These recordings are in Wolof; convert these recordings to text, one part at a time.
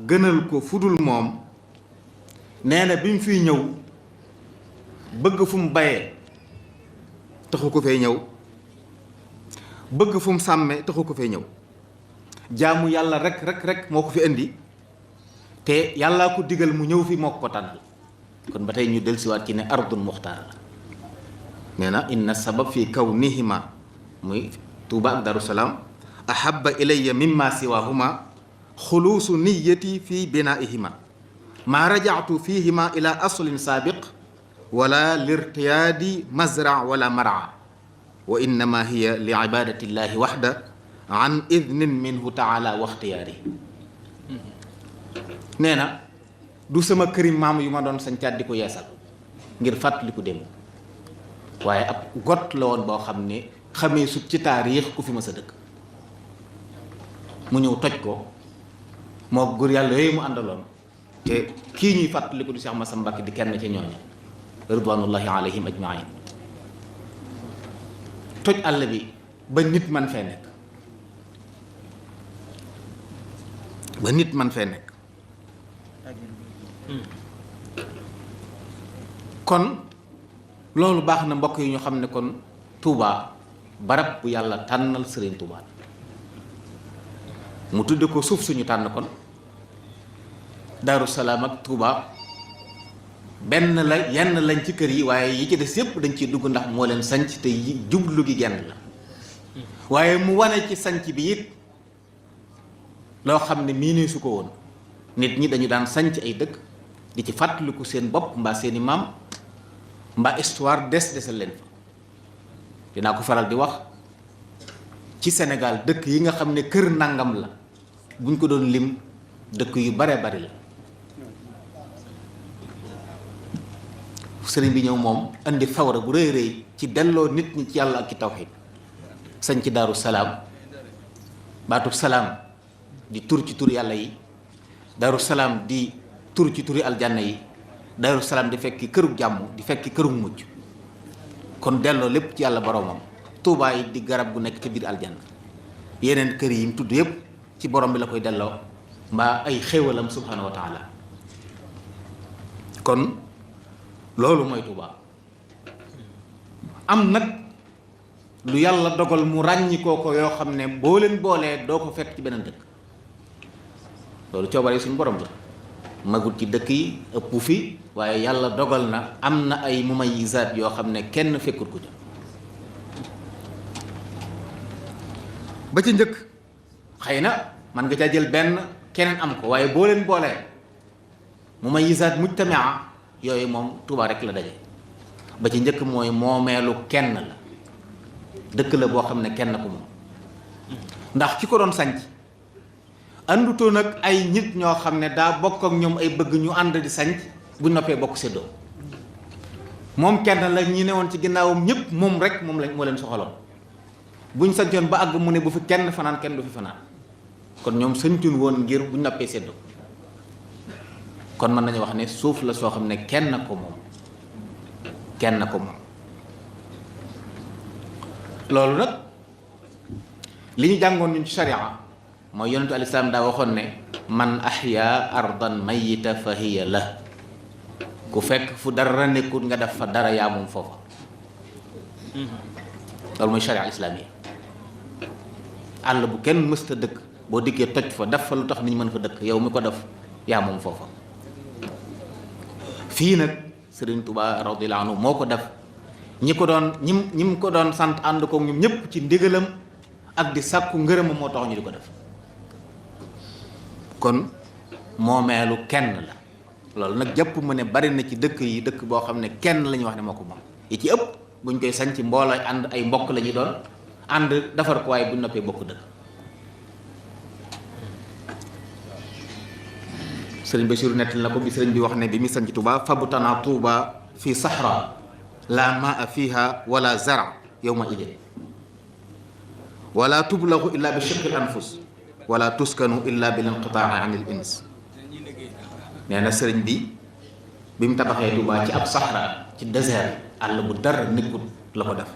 gënal ko fudul moom nee na bi mu fiy ñëw bëgg fu mu bayee taxu ko fee ñëw bëgg fu mu sàmmee taxu ko fee ñëw jaamu yàlla rek moo ko fi indi te yàllaa ko digal mu ñëw fi moo ko tànnal kon ba tey ñu dellusiwaat ci ne ardun muxtaar la nee na inna sabab fi kawnihima muy Tuuba ak Daru Salaam ahabba ilayya mimma siwahuma xuluusu niyati fi binaihima maa rajactu fihima ila aslin saabiq wala lirtiyaadi mazra wala mara wa innama hiya li ibadati llahi waxda an idnin minhu taala wa ixtiyaari nee na du sama këri maam yu ma doon sañcaat di ko yeesal ngir fàttali ko démb waaye ab got la woon boo xam ne xamee sut ci taarix ku fi ma sa dëkk mu ñëw toj ko moo góor yàlla yooyu mu àndaloon te kii ñuy fàttali ko du Cheikh Massa Mbacke di kenn ci ñooñu ridwanullahi alayhim ajmain toj àll bi ba nit man fee nekk ba nit man fee nekk kon loolu baax na mbokk yi ñu xam ne kon Touba barab bu yàlla tànnal Serigne Touba mu tudde ko suuf suñu tànn kon Daaru Salaam ak Touba benn la yenn lañ ci kër yi waaye yi ci des yépp dañ ciy dugg ndax moo leen sanc te jublu gi genn la waaye mu wane ci sanc bi it loo xam ne miinee su ko woon nit ñi dañu daan sanc ay dëkk di ci fàttaliku seen bopp mbaa seeni maam mbaa histoire desal leen fa dinaa ko faral di wax ci Sénégal dëkk yi nga xam ne kër nangam la buñ ko doon lim dëkk yu bare bari la sëriñ bi ñëw moom indi fawra bu rëy rëy ci delloo nit ñi ci yàlla ak ci tawxiid sañ ci Daaru Salaam baatub salaam di tur ci tur yàlla yi Daaru Salaam di tur ci turi aljanna yi Daaru Salaam di fekki kërug jàmm di fekki kërug mujj kon delloo lépp ci yàlla boromam Tuubaa yi di garab gu nekk ci biir aljanna yeneen kër yi mu tudd yépp ci borom bi la koy delloo mbaa ay xéewalam subhanahu wa taala kon loolu mooy Tuubaa am nag lu yàlla dogal mu ràññikoo ko yoo xam ne boo leen boolee doo ko fekk ci beneen dëkk loolu coobare suñu borom la magut ci dëkk yi ëpp fi waaye yàlla dogal na am na ay mumayizaat yoo xam ne kenn fekkut ko ca ba ca njëkk xëy na man nga caa jël benn keneen am ko waaye boo leen boolee mumayizaat mujtamaa yooyu moom Tuubaa rek la daje ba ci njëkk mooy moomeelu kenn la dëkk la boo xam ne kenn ko moom ndax ki ko doon sanc àndutoo nag ay nit ñoo xam ne daa bokk ak ñoom ay bëgg ñu ànd di sanc bu noppee bokk séddoo moom kenn la ñi ne woon ci ginnaawam ñëpp moom rek moo leen soxaloon buñ sancoon ba àgg mu ne bu fi kenn fanaan kenn du fi fanaan kon ñoom sañcun woon ngir buñ noppee séddoo kon mën nañu wax ne suuf la soo xam ne kenn ko moom loolu nag li ñu jàngoon ñun ci sharia mooy yonentu alayhi salaam daa waxoon ne man ahya ardan mayita fa hiya la ku fekk fu dara nekkut nga def fa dara yaa moom foofa loolu mooy sharia islaam yi àll bu kenn mësta dëkk boo dikkee toj fa def fa lu tax nit ñi mën fa dëkk yow mi ko def yaa moom foofa fii nag Sëriñ Tuubaa radiyallaahu anhu moo ko def ñi mu ko doon sant ànd ko ñoom ñëpp ci ndigalam ak di sàkku ngërëma moo tax ñu di ko def kon moomeelu kenn la loolu nag jàpp mu ne bari na ci dëkk yi dëkk boo xam ne kenn la ñuy wax ne moo ko moom yi ci ëpp buñ koy sañ ci mbooloo ànd ay mbokk la ñuy doon ànd defar ko waaye buñ noppee bokk dëkk sëriñ Basiru nettali na ko bi sëriñ bi wax ne bi muy sañ ci Tuuba fabtana Tuuba fi sahra la maa fiha wala zara yawma idin wala tublagu illa bi shiqqi anfus wala tuskanu illa bil inqitaai anil ins nee na sëriñ bi mu tabaxee Tuubaa ci ab saxra ci désert àll bu dara nekkut la ko def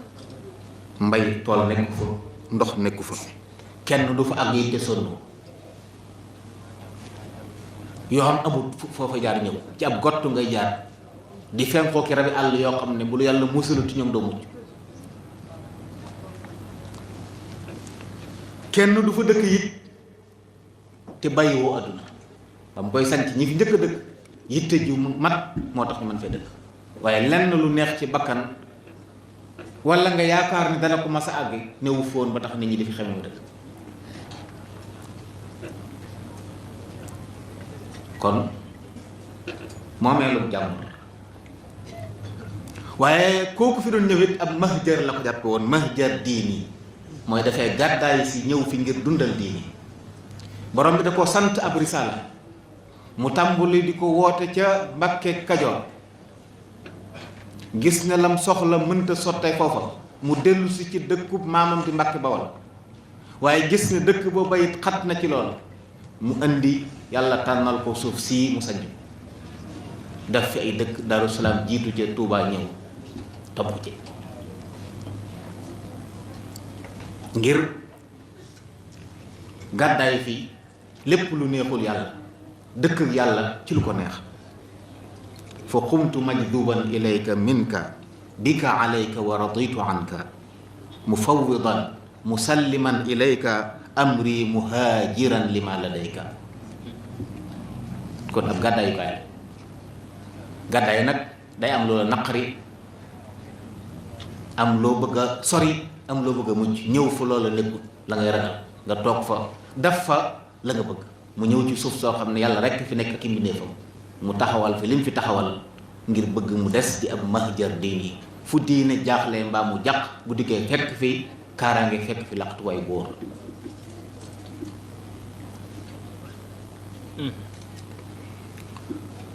mbay tool nekku fa ndox nekku fa kenn du fa àgg yi te sonn yoo xam amul foofa jaar ñëw ci ab gott ngay jaar di fenkoo ki rabi àll yoo xam ne bu lu yàlla musaluti ñoom doo mujj. kenn du fa dëkk it te bàyyiwoo àdduna ba mu koy sanc ñi fi njëkk a dëkk yitte ju mat moo tax ñu mën fee dëkk waaye lenn lu neex ci bakkan wala nga yaakaar ni dana ko mas a àgg newu foon ba tax nit ñi di fi xamee dëkk. kon moomeelu jàmm waaye kooku fi doon ñëwit ab mahjar la ko jàppe woon mahjar diini mooy dafay gàddaay si ñëw fi ngir dundal diini borom bi da ko sant ab risaala mu tàmbuli di ko woote ca Mbàkke Kajoor gis ne lam soxla mënta sottee foofa mu dellu si ci dëkkub maamam di Mbàkke Bawol waaye gis ne dëkk booba it xat na ci loolu mu indi yàlla tànnal ko suuf sii mu sañ daf fi ay dëkk Daaru Salaam jiitu ca Tuubaa ñëw topp ci ngir gàddaay fii lépp lu neexul yàlla dëkk ak yàlla ci lu ko neex fa qumtu majduban ilayka minka bika alayka wa raditu anka mufawwidan musalliman ilayka amri muhajiran lima ladayka. kon ab gàddaayukaay gàddaay nag day am loola naqari am loo bëgg a sori am loo bëgg a mucc ñëw fa loola nekkul la ngay ragal nga toog fa def fa la nga bëgg mu ñëw ci suuf soo xam ne yàlla rekk fi nekk ki mbindeefam mu taxawal fi lim fi taxawal ngir bëgg mu des di ab mahjar diini fu diine jaaxle mbaa mu jàq bu dikkee fekk fi kaaraange fekk fi laqtuwaay góor.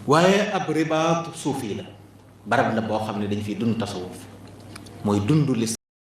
waaye ab ribaatu suufi la barab la boo xam ne dañ fiy dund tasawuf mooy dund